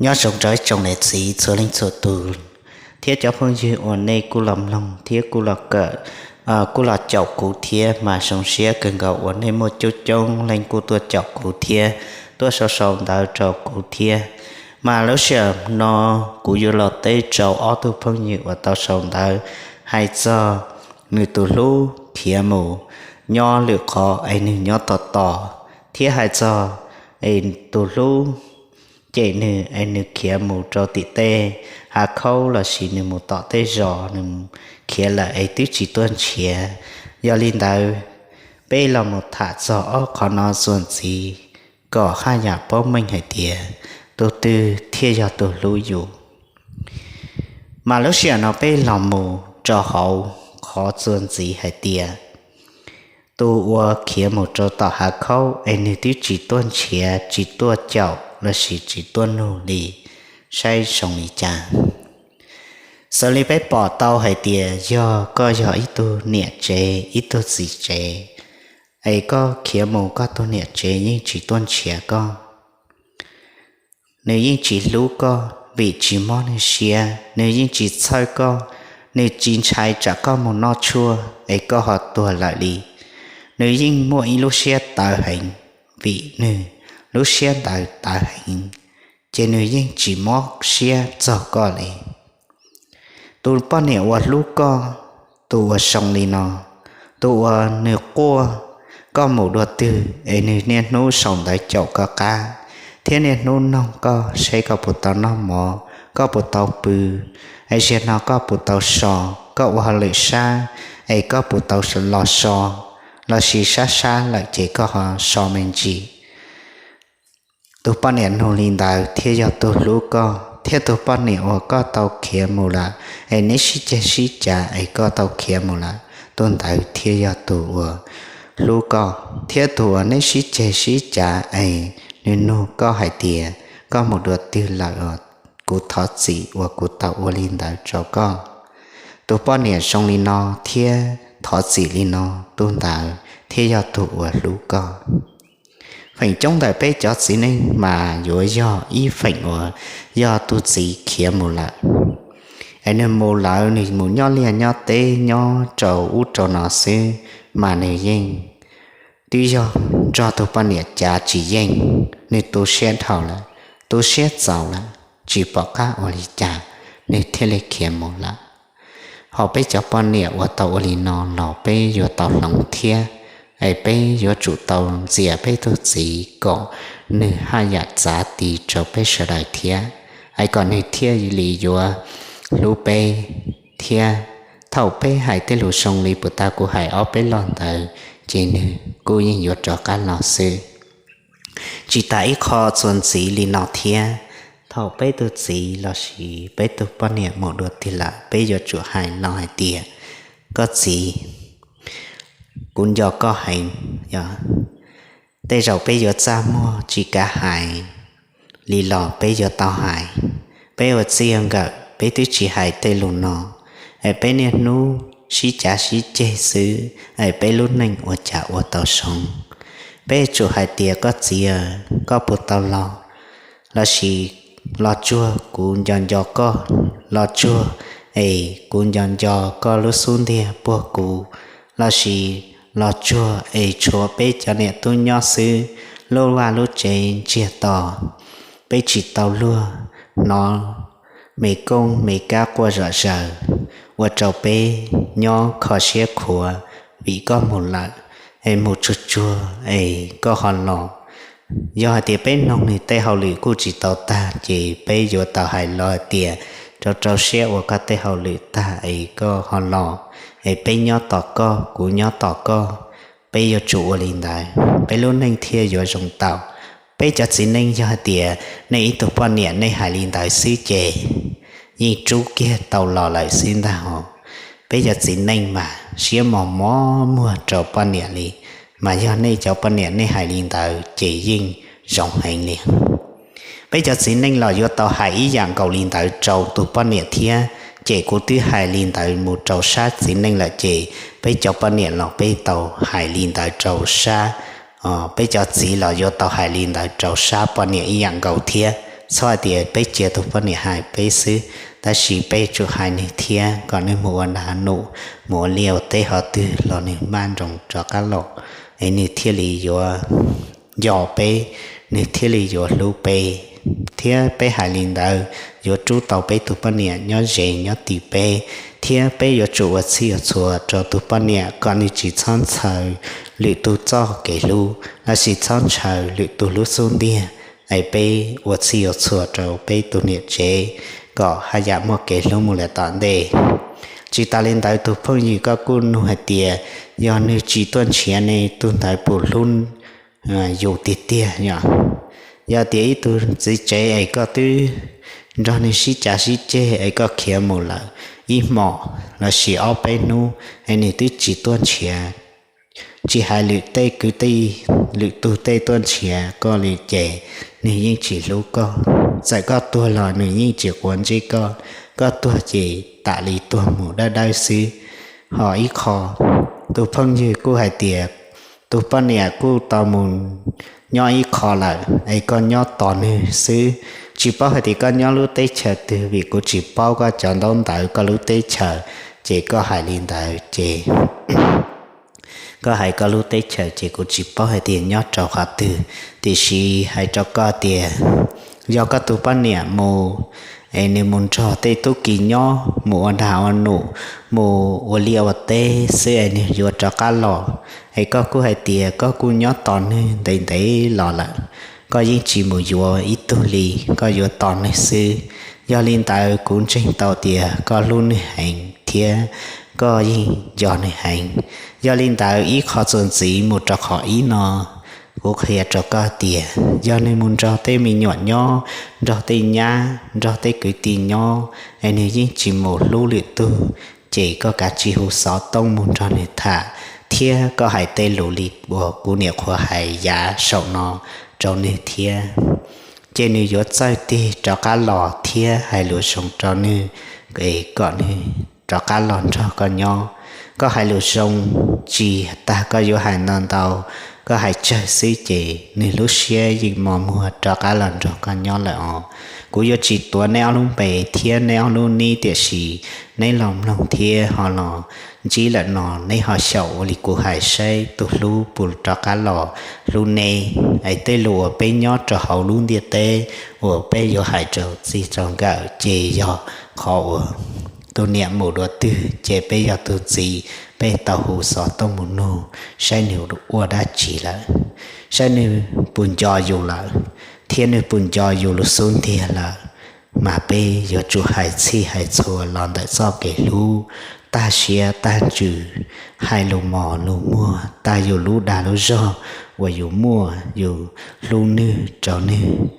Nyob zoo rau ib tsoom niam txiv txhua leej txhua tus thiab cov phooj ywg uas nej kuj los mloog thiab kuj los kawm, kuj los caum kuv thiab, mas zoo siab kawg nkaus uas nej muaj coob coob leej kuj tuaj caum kuv thiab tuaj sau sau ntawv rau kuv thiab. Mas lub sij hawm no kuv yuav los teb rau ob tug phooj ywg uas tau sau ntawv hais txog nws tus hlub khiav mus nyob lwm qhov es nws nyob tos tos, thiab hais txog es tus hlub cem nws es nws khiav mus rau tim tej hav khaub lossis nws mus tom tej zos, nws khiav lawm es twb tsis tuaj nrhiav. Yog li ntawd, peb los mus tham txog ob qhov no txuas ntxiv kom haj yam paub meej hais tias tus twg thiaj yog tus hlub yus. Mas lub sij hawm no peb los mus rau hauv qhov txuas ntxiv hais tias tus uas khiav mus rau tom hav khaub es nws twb tsis tuaj nrhiav, tsis tuaj caum lossis tsis tuaj nug li, saib zoo li cas? Xws li peb pom tau hais tias yog koj yog ib tug niam tsev ib tug txiv tsev, es koj khiav mus koj tus niam tsev yeej tsis tuaj nrhiav koj. Nws yeej tsis hlub koj vim tsis mob nws siab, nws yeej tsis txhawj koj, nws tsis ntshai tsam koj mus noj tshuaj es koj ho tuag lawm li. Nws yeej muaj ib lub siab tawv heev vim nws lub siab ntawd tawv heev, ces nws yeej tsis mob siab txog koj li. Tus poj niam uas hlub koj, tus uas zoo li no, tus uas nws quaj koj mus dua twg es nws niaj hnub sau ntawv caum koj qab, thiab niaj hnub noog koj saib koj puas tau noj mov, koj puas tau pw, es zaum no koj puas tau so, koj ua hauj lwm sab es koj puas tau los so, lossis sab sab lawm ces koj ho so me ntsis. Tus poj niam nug li ntawd thiaj yog tus hlub koj, thiab tus poj niam uas koj tau khiav mus lawm es neb sib ceg sib cav es koj tau khiav mus lawm, tus ntawd thiaj yog tus uas hlub koj, thiab tus uas neb sib ceg sib cav es nws nug koj hais tias koj mus dua twg lawm, kuv thov txim uas kuv tau ua li ntawd rau koj. Tus poj niam zoo li no thiab thov txim li no, tus ntawd thiaj yog tus uas hlub koj. Feem coob ntawm peb cov txiv neej mas yuav yog ib feem uas yog tus txiv khiav mus lawm, es nws mus lawm nws mus nyob liaj nyob teb nyob rau ub rau no xwb, mas nws yeej twb yog nrog tus poj niam cav tsis yeej, nws tu siab dhau lawm, tu siab txaus lawm, tsis pom qab ua li cas, nws thiaj li khiav mus lawm. Ho peb cov poj niam uas tau ua li no los peb yuav tau hloov thiab, es peb yuav tsum tau ntxias peb tug txiv kom nws haj yam txav ti rau peb sawv daws thiab, es kom nws thiaj li yuav hlub peb thiab. Thaum peb hais tej lus zoo li puag ta kuv hais ob peb lo ntawd, ces nws kuj yeej yuav rov qab los xwb. Tsis tas ib qho txuas ntxiv li no thiab, thaum peb tug txiv lossis peb tug poj niam mus dua twg lawm, peb yuav tsum hais no hais tias, koj txiv, kuv nco koj heev. Tej zaum peb yuav txaj muag tsis kav hais li los peb yuav tau hais. Peb ua txij ua nkawm peb twb tsis hais tej lus no, es peb niaj hnub sib cav sib ceg xwb, es peb lub neej ua cas ua tau zoo? Peb tsum hais tias, koj txiv, koj puas tau los? Lossis los tsuag kuv nco nco koj, los tsuag es kuv nco nco koj lub xub ntiag puag kuv, lossis los tsuag es tshuav peb cov niam tub nyob xwb, lub vaj lub tsev ntsiag to, peb tsis tau luag hnov me kooj me kab quaj zom zaws, ua rau peb nyob kho siab khuav vim koj mus lawm, es mus tsuag tsuag es koj ho los. Yog hais tias peb noog nws tej hauj lwm kuj tsis tau tag, ces peb yuav tau hais los hais tias, rau rau siab ua koj tej hauj lwm tag es koj ho los, es peb nyob tos koj, kuv nyob tos koj. Peb yuav tsum ua li ntawd, peb lub neej thiaj yuav zoo tau. Peb cov txiv neej yog hais tias nej ib tug poj niam nej hais li ntawd xwb ces yeej rub kiag tau los lawm xwb ntag os. Peb cov txiv neej mas siab mos mos muag rau poj niam li, mas yog nej cov poj niam nej hais li ntawd ces yeej zoo heev li. Peb cov txiv neej los yuav tau hais ib yam nkaus li ntawd rau tus poj niam thiab, ces kuv twb hais li ntawd mus rau sab txiv neej lawm ces peb cov poj niam los peb tau hais li ntawd rau sab, peb cov txiv los yuav tau hais li ntawd rau sab poj niam ib yam nkaus thiab. Txhob hais tias peb cia tus poj niam hais peb xwb, tab sis peb tsum hais nws thiab kom nws mus ua naj num, mus ua liaj ua teb qhov twg los nws maj nroos rov qab los, es nws thiaj li yuav nco peb, nws thiaj li yuav hlub peb. Thiab peb hais li ntawd yuav rub tau peb tus poj niam nyob ze nyob tim peb, thiab peb yuav tsum ua txhij ua txhua rau tus poj niam kom nws tsis txhob ntshaw lwm tus txoj kev hlub lossis txhob ntshaw lwm tus lub xub ntiag. Es peb ua txhij ua txhua rau peb tus niam tsev kom haj yam muaj kev hlub mus lawm tom ntej. Tsis tas li ntawd tus phooj ywg koj kuj nug hais tias yog nws tsis tuaj nrhiav ne tus ntawd puas hlub yus tiag tiag yom? Yog tias ib tug txiv tsev es koj twb nrog nws sib cav sib ceg es koj khiav mus lawm ib hmos lossis ob peb hnub es nws twb tsis tuaj nrhiav, tsis hais lwm tej kwv tij lwm tug tej tuaj nrhiav koj li ces nws yeej tsis hlub koj. Txawm koj tuag los nws yeej tsis quav ntsej koj, koj tuag ces tam li tuag mus dawb dawb xwb. Ho ib qho, tus phooj ywg kuj hais tias tus poj niam kuj tau mus nyob ib qho lawm es koj nyob tos nws xwb. Tsis paub hais tias koj nyob lub teb chaws twg vim kuv tsis paub koj cov ntaub ntawv koj lub teb chaws, ces koj hais li ntawd ces koj hais koj lub teb chaws ces kuv tsis paub hais tias nyob rau qhov twg. Tiam sis hais rau koj tias yog koj tus poj niam mus es nws mus nrog tej tub ki nyob, mus ua nrag ua num, mus ua liaj ua teb xwb es nws yuav rov qab los, es koj kuj hais tias koj kuj nyob tos nws ntev ntev los lawm, koj yeej tsis mus yuav ib tug li, koj yuav tos nws xwb. Yog li ntawd kuv ntseeg tau tias koj hlub nws heev thiab koj yeej nco nws heev. Yog li ntawd ib qho txuas ntxiv mus rau qhov ib no, kuv qhia rau koj tias yog nws mus nrog tej me nyuam nyob, nrog tej nyab, nrog tej kwv tij nyob, es nws yeej tsis mus hlub lwm tug, ces koj kav tsij hu xov tooj mus nrog nws tham, thiab koj hais tej lus li uas kuv niam qhuav hais yav saum no rau nws thiab. Ces nws yuav txawj tig rov qab los thiab hais lus zoo rau nws, es kom nws rov qab los nrog koj nyob. Koj hais lus zoo, tsis tas koj yuav hais ntau ntau, koj hais tsawg xwb ces nws lub siab yeej mos muag rov qab los nrog koj nyob lawm os. Kuv yuav tsis tuav neb ob lub npe thiab neb ob lub nib, tiam sis neb los mloog thiab ho los ntsib lawm no neb ho xyaum ua li kuv hais saib tus hlub puas rov qab los hlub neb. Es tej lus uas peb nyob rau hauv lub ntiaj teb uas peb yuav hais rau txij rau nkawm ces yog qhov uas tus niam mus dua twg ces peb yog tus txiv peb tau hu xov tooj mus nug saib nws ua dab tsi lawm, saib nws puas nco yus lawm, thiab nws puas nco yus lub xub ntiag lawm. Mas peb yuav tsum hais txhij hais txhua los ntawm txoj kev hlub, tag siab tag ntsws, hais lus mos lus muag, tag yus lub dag lub zog uas yus muaj, yus hlub nws rau nws.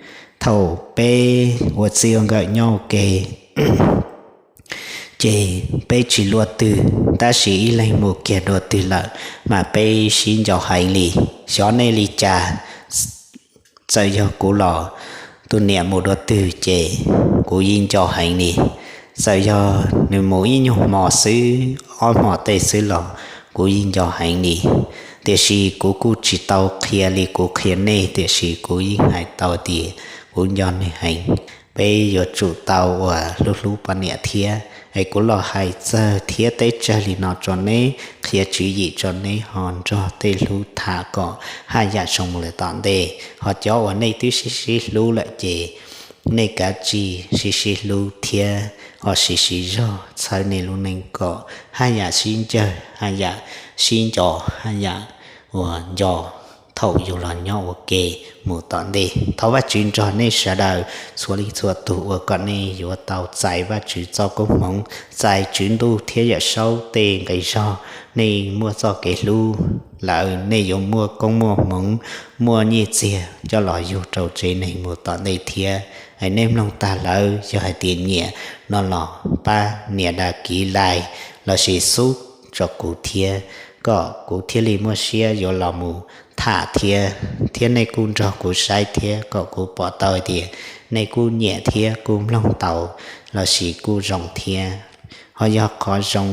Thaum peb ua txij ua nkawm nyob ua ke ces peb tsis luaj twg, tab sis ib leeg mus kiag dua twg lawm mas peb sib nco heev li. Xyov nej li cas, txawm yog kuv los tus niam mus dua twg ces kuv yeej nco heev li. Txawm yog nws mus ib nyuag hmo xwb, ob hmo tej xwb los kuv yeej nco heev li. Tiam sis kuv kuj tsis tau qhia li kuv qhia nej, tiam sis kuv yeej hais tau tias kuv nco nws heev. Peb yuav tsum tau ua hlub hlub poj niam thiab. Es kuv los hais txawg thiab teb tsawg li no rau neb, qhia tswv yim rau neb ho nrog tej hlub tham kom haj yam zoo mus lawm tom ntej. Ho cov uas nej twb sib sib hlub lawm ces nej kav tsij sib sib hlub thiab ho sib sib zog txhawb nej lub neej kom haj yam sib ncawg, haj yam sib nco, haj yam uas nco thaum yus los nyob ua ke mus tom ntej. Thov Vajtswv nrog nej sawv daws txhua leej txhua tus uas kom nej yuav tau txais Vajtswv txoj koob hmoov, txais Tswv Ntuj thiab Yawm Saub tej nqi zog. Nej muaj txoj kev hlub lawm, nej yuav muaj koob muaj hmoov, muaj nyiaj txiag coj los yug rau tsev neeg mus tom ntej thiab. Es nej mloog tag lawm, yog hais tias nyiam no los pab nias dag kiv like lossis sub rau kuv thiab, kom kuv thiaj li muaj siab yuav los mus tham thiab, thiab nej kuj nrog kuv saib thiab kom kuv pom tau hais tias nej kuj nyiam thiab kuj mloog tau lossis kuj zoo thiab. Ho yog qhov zoo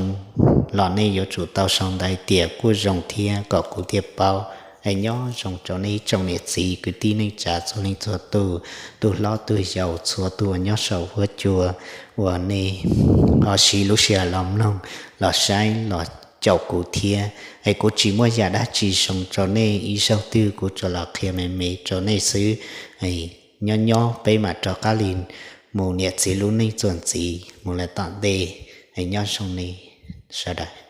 los nej yuav tsum tau sau ntawv tias kuj zoo thiab kom kuv thiaj paub. Es nyob zoo rau nej ib tsoom niam txiv kwv tij neej tsa txhua leej txhua tus, tus hlob tus yau, txhua tus uas nyob saum huab cua uas nej ho siv lub sij hawm los mloog, los saib, los caum kuv thiab. Es kuv tsis muaj yam dab tsi zoo rau nej, ib zaug twg kuv tsuas los qhia me me rau nej xwb. Nyob nyob peb mam rov qab li mus niam txiv lub neej txuas ntxiv mus lawm tom ntej. Nyob zoo nej sawv daws.